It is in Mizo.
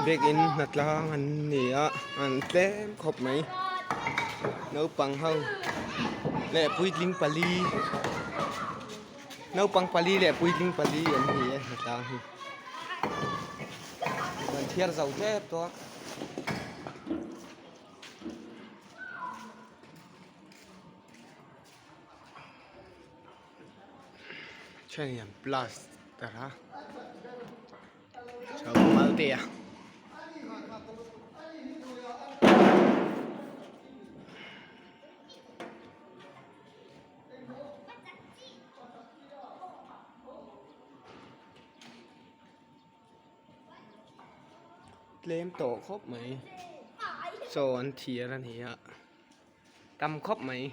Biakin hnatlang an ni a an tlem khawp mai naupang ho leh puitling pali naupang pali leh puitling pali an ni e hnatlang hi an thiar zo tep tawh a. Then hian plaster a chho mal te a. Tlem tawh khawp mai chaw an thiar a ni a tam khawp mai.